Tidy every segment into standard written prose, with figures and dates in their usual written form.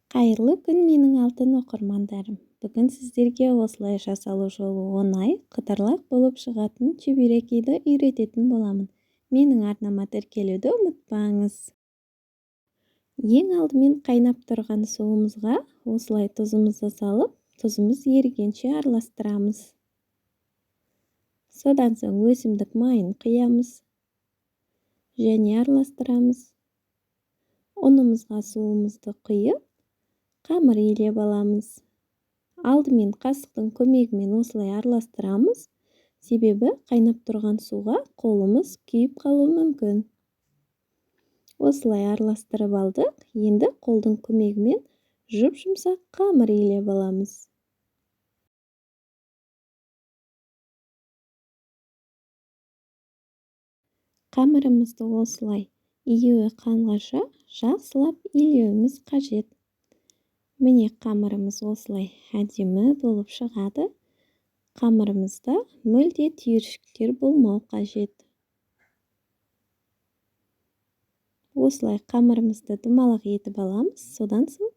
Қайырлы күн, менің алтын оқырмандарым! Бүгін сіздерге осылай жасалу жолы оңай, қытырлақ болып шығатын чебурекиді үйрететін боламын. Менің арнама тіркелуді ұмытпаңыз. Ең алдымен қайнап тұрған суымызға осылай тұзымызды салып, тұзымыз ерігенше араластырамыз. Содан соң өсімдік майын құямыз және араластырамыз. Ұнымызға суымызды құйып, қамыр илеп аламыз. Алдымен қасықтың көмегімен осылай араластырамыз, себебі қайнап тұрған суға қолымыз күйіп қалуы мүмкін. Осылай араластырып алдық. Енді қолдың көмегімен жұп-жұмсақ қамыр илеп аламыз. Қамырымызды осылай июі қанғанша жақсылап илеуіміз қажет. Міне, қамырымыз осылай әдемі болып шығады. Қамырымызда мүлде түйіршіктер болмау қажет. Осылай қамырымызды домалақ етіп аламыз. Содан соң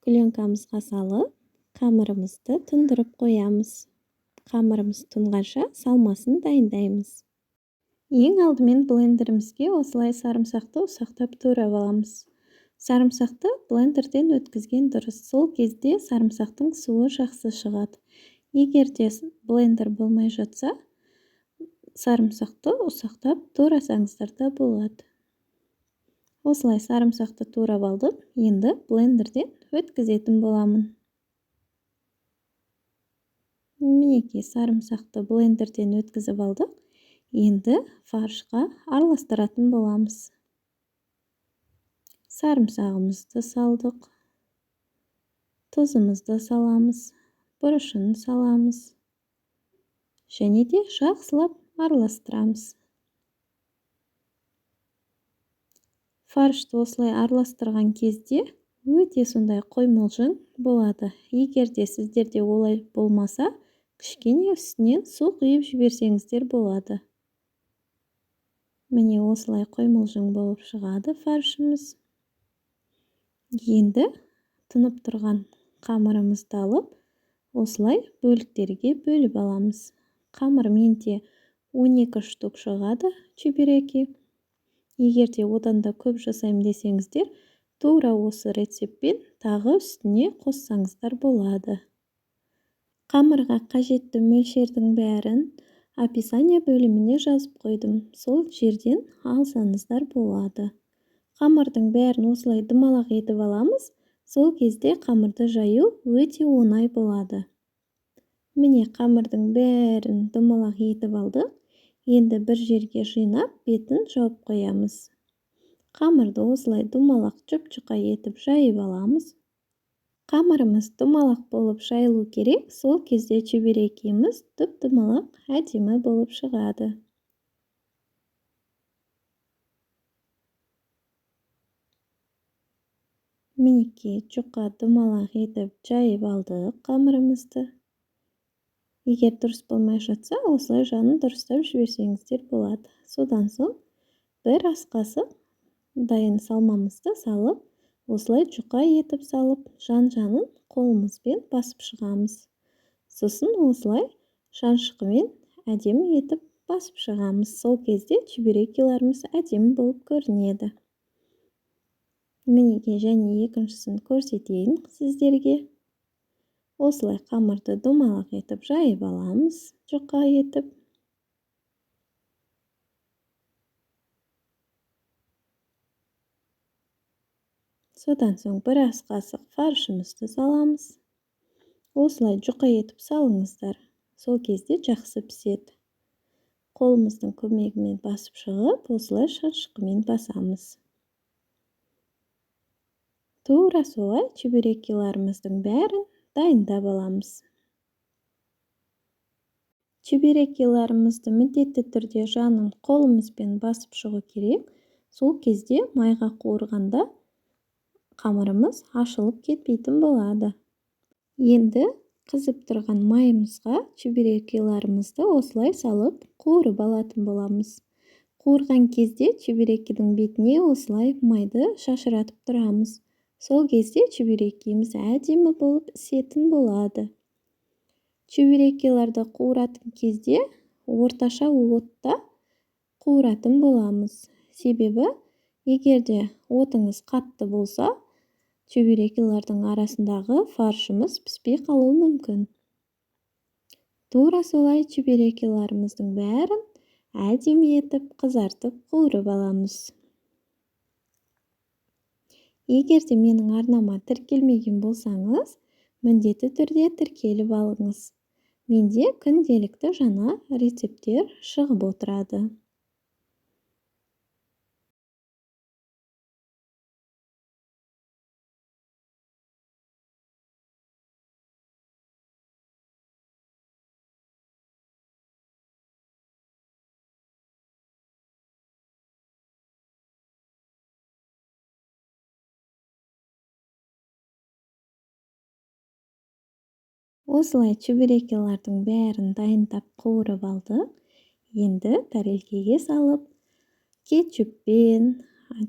пленкамызға салып, қамырымызды тұндырып қоямыз. Қамырымыз тұнғанша салмасын дайындаймыз. Ең алдымен блендерімізге осылай сарымсақты ұсақтап турап аламыз. Сарымсақты блендерден өткізген дұрыс. Сол кезде сарымсақтың суы жақсы шығады. Егер де блендер болмай жатса, сарымсақты ұсақтап турасаңыздар да болады. Осылай сарымсақты турап алдым. Енді блендерден өткізетін боламын. Мінекей, сарымсақты блендерден өткізіп алдық. Енді фаршқа араластыратын боламыз. Сарымсағымызды салдық. Тұзымызды саламыз. Бұрышын саламыз. Және де жақсылап араластырамыз. Фаршты осылай араластырған кезде өте сондай қоймалжың болады. Егер де сіздерде олай болмаса, кішкене үстінен су құйып жіберсеңіздер болады. Міне, осылай қоймалжың болып шығады фаршымыз. Енді тұнып тұрған қамырымызды алып, осылай бөліктерге бөліп аламыз. Қамыр менде 12 штук шығады чебуреки. Егер де одан да көп жасаймын десеңіздер, тура осы рецептпен тағы үстіне қоссаңыздар болады. Қамырға қажетті мөлшердің бәрін описание бөліміне жазып қойдым. Сол жерден алсаңыздар болады. Қамырдың бәрін осылай домалақ етіп аламыз. Сол кезде қамырды жаю өте оңай болады. Міне, қамырдың бәрін домалақ етіп алдық. Енді бір жерге жинап, бетін жауып қоямыз. Қамырды осылай домалақ жұп-жұқа етіп жайып аламыз. Қамырымыз домалақ болып жайылу керек. Сол кезде чебурекіміз тұп-домалақ әдемі болып шығады. Мінекей, жұқа домалақ етіп жайып алдық қамырымызды. Егер дұрыс болмай жатса, осылай жанын дұрыстап жіберсеңіздер болады. Содан соң бір ас қасық дайын салмамызды салып, осылай жұқа етіп салып, жан-жанын қолымызбен басып шығамыз. Сосын осылай шанышқымен әдемі етіп басып шығамыз. Сол кезде чебурекиларымыз әдемі болып көрінеді. Мінекей, және екіншісін көрсетейін сіздерге. Осылай қамырды домалақ етіп жайып аламыз, жұқа етіп. Содан соң бір ас қасық фаршымызды саламыз. Осылай жұқа етіп салыңыздар. Сол кезде жақсы піседі. Қолымыздың көмегімен басып шығып, осылай шанышқымен басамыз. Тура солай чебурекиларымыздың бәрін дайындап аламыз. Чебурекиларымызды міндетті түрде жанын қолымызбен басып шығу керек. Сол кезде майға қуырғанда қамырымыз ашылып кетпейтін болады. Енді қызып тұрған майымызға чебурекиларымызды осылай салып қуырып алатын боламыз. Қуырған кезде чебурекидің бетіне осылай майды шашыратып тұрамыз. Сол кезде чебурекиміз әдемі болып ісетін болады. Чебурекиларды қуыратын кезде орташа отта қуыратын боламыз. Себебі егер де отыңыз қатты болса, чебурекилардың арасындағы фаршымыз піспей қалуы мүмкін. Тура солай чебурекиларымыздың бәрін әдемі етіп қызартып қуырып аламыз. Егер де менің арнама тіркелмеген болсаңыз, міндетті түрде тіркеліп алыңыз. Менде күнделікті жаңа рецепттер шығып отырады. Осылай чебурекилардың бәрін дайындап қуырып алдық. Енді тәрелкеге салып, кетчуппен,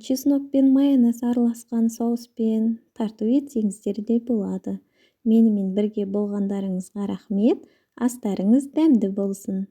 чеснокпен, майонез араласқан соуспен тарту етсеңіздер де болады. Менімен бірге болғандарыңызға рахмет. Астарыңыз дәмді болсын.